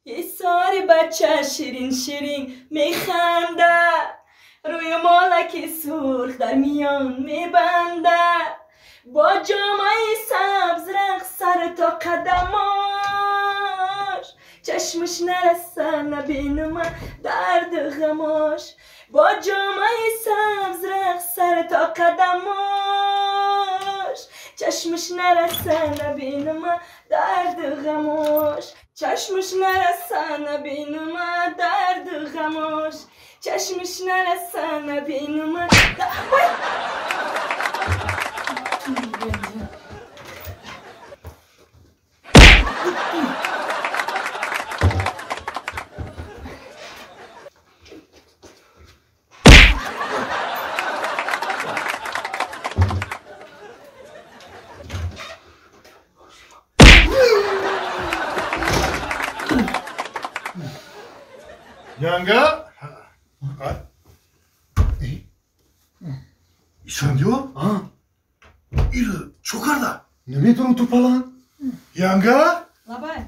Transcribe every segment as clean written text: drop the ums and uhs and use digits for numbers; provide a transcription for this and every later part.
Ҳисори бача ширин ширин механда, рӯи молаки сурх дар миён мебанда, бо ҷомаи сабз рақс сар то қадамош, чашмаш нараса набинама дарду ғамош, бо ҷомаи сабз рақс сар то қадамош, чашмаш нараса набинама дарду ғамош, чашмаш нараса набинама дарду ғамош, чашмаш нараса набинама. Янга? Исфандиё? Ира чӣ карда? Наметавонам ту палан. Янга? Лабай.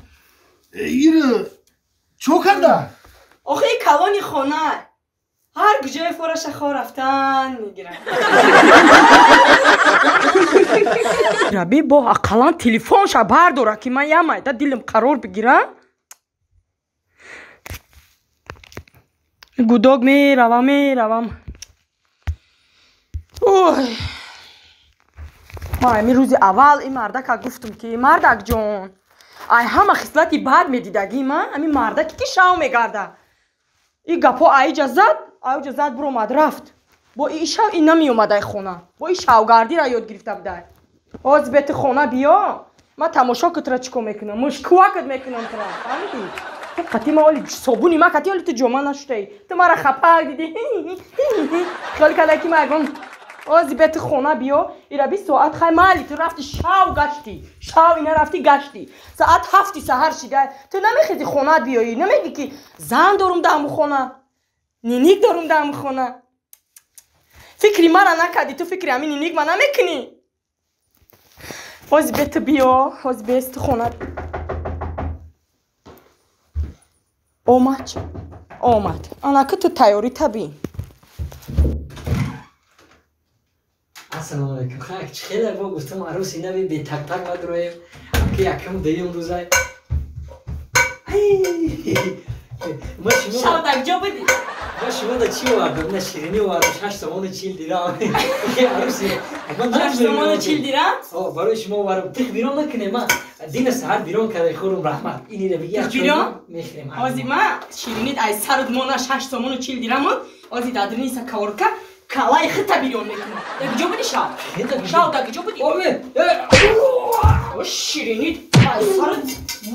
Ира чӣ карда? Охи калони хона. Ҳар куҷое фораша хор рафтан мегирам. Раби бо ақаллан телефонша бардора ки ман як майда дилам қарор бигирам. Гудок меравам, меравам. Ой. Ман ҳамин рӯзи аввал ин мардака гуфтам ки мардак ҷон, ай ҳама хислати бад медидагӣ ман ҳамин мардаке ки шав мегарда. И гапҳо аиҷа зад, аиҷа зад биромад рафт. Бо и шав ин намеомад ай хона. Бо и шавгардиро ёд гирифта будай. Ҳоз бети хона биё, ман тамошо кутра чӣ кор мекунам, мушкувакат мекунам тура. Фаҳмидӣ? Ту қати ма оли собуни ма қати оли ту ҷома нашудаи. Ту мара хапак дидӣ. Хиёл карда ки ма ягон ози бети хона биё, ира 20 соат хай майли ту рафти шав гаштӣ. Шав ина рафти гаштӣ. Соат 7 саҳар шида. Ту намехези хонаат биёӣ. Намегӣ ки зан дорум дар ҳамун хона. Ниник дорум дар ҳамун хона. Фикри мара накардӣ, ту фикри ҳамин ниник ма намекунӣ. Ози бети биё, ози бес ту хона. Омад, омад. Анаки ту тайёрӣ табӣ. Ассалому алайкум. Хай, чӣ хеле мо гуфтам арӯси нави бе так-так мадроем. Ки якум дуюм рӯзай. Ма шумо Шав дар ҷо будӣ? Ма шумо да чӣ овардам? На ширинӣ овардам, 6 сомону 40 дирам. Арӯси, ман 6 сомону 40 дирам? О, барои шумо овардам. Тих бирон накунем, ма дина саҳар бирон карда хӯрум раҳмат. Инира бигӣ Тих бирон? Мехӯрем. Ҳози ма ширинит ай сарут мона 6 сомону 40 дирам буд. Ҳози дар дурниса каворка калаи хита бирён мекунам. Дар куҷо будӣ шав? Шав дар куҷо будӣ? О, ширинит ай сарут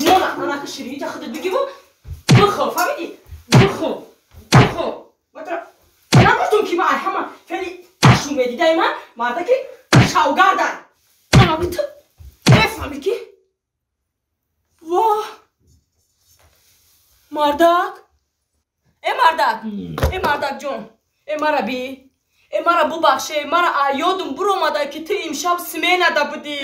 мона анаки ширинита худат бигиву бихӯр, фаҳмидӣ? Бихӯр, бихӯр. Нагуфтум ки ман ай ҳама феъли шумедидаи ман мардаки шавгардай. Анаки ту мефаҳмӣ ки воҳ мардак, э мардак, э мардак ҷон, э мара би, э мара бубахше, мара ёдум биромада ки ту имшаб сменада будӣ.